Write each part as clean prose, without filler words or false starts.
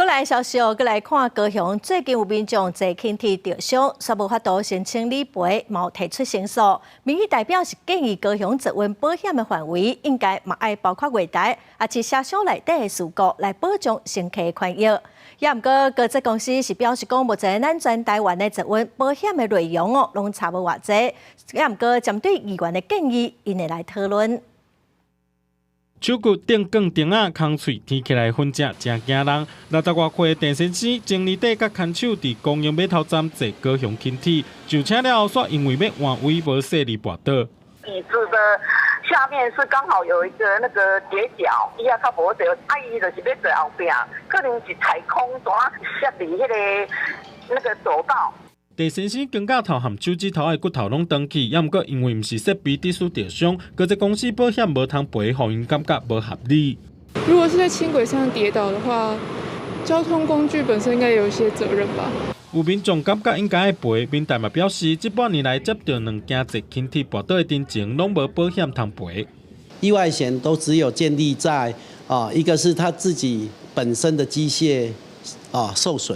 來消息哦，閣來看高雄最近有民眾坐輕鐵著傷，煞無法度申請理賠，嘛有提出申訴。民意代表是建議高雄捷運保險的範圍應該嘛愛包括月台，抑是車廂內底的事故來保障乘客的權益。也毋過高捷公司是表示講，目前咱全台灣的捷運保險的內容哦，攏差無偌濟。也毋過針對議員的建議，𪜶會來討論。手骨頂鋼釘仔空喙，天起來粉跡誠驚人。60外歲鄭先生前年底佮牽手佇公營碼頭站坐高雄輕鐵，上車了後，煞因為欲換位無細膩跋倒。椅子的下面是剛好有一個那個跌腳，伊也較無坐，啊伊就是欲坐後壁，可能是踩空，怎摔佇那個走道。鄭先生肩胛頭和手指頭的骨頭攏斷去，也毋過因為毋是設備致使著傷，高捷公司保險無通賠，予𪜶感覺無合理。如果是在輕軌上跌倒的話，交通工具本身應該有一些責任吧？有民眾感覺應該愛賠，民代嘛表示，這半年來接著兩件坐輕鐵跋倒的頂前，攏無保險通賠。意外險都只有建立在啊，一個是他自己本身的機械啊受損。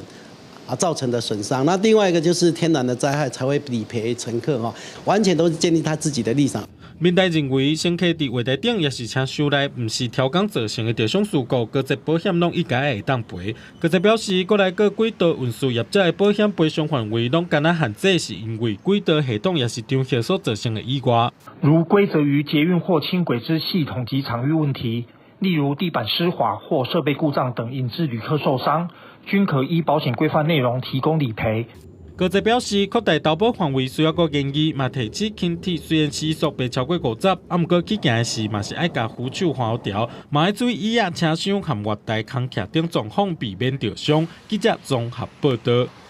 啊造成的損傷，那另外一個就是天然的災害才會理賠乘客哦，完全都是建立他自己的立場。民代認為，乘客佇月台頂抑是車廂內，毋是超工造成的著傷事故，高捷保險攏應該會當賠。高捷表示，過來各軌道運輸業者的保險賠償範圍攏敢若限制，是因為軌道系統抑是場合所造成的意外。如歸責於捷運或輕軌之系統及場域問題，例如地板濕滑或設備故障等引致旅客受傷，均可依保險規範內容提供理賠。高捷表示，擴大投保範圍需要閣研議，嘛提醒輕鐵雖然時速袂超過50，啊，毋過起行時嘛是愛共扶手換好調，嘛愛注意椅仔、車廂和月台空隙等狀況，避免著傷。記者綜合報導。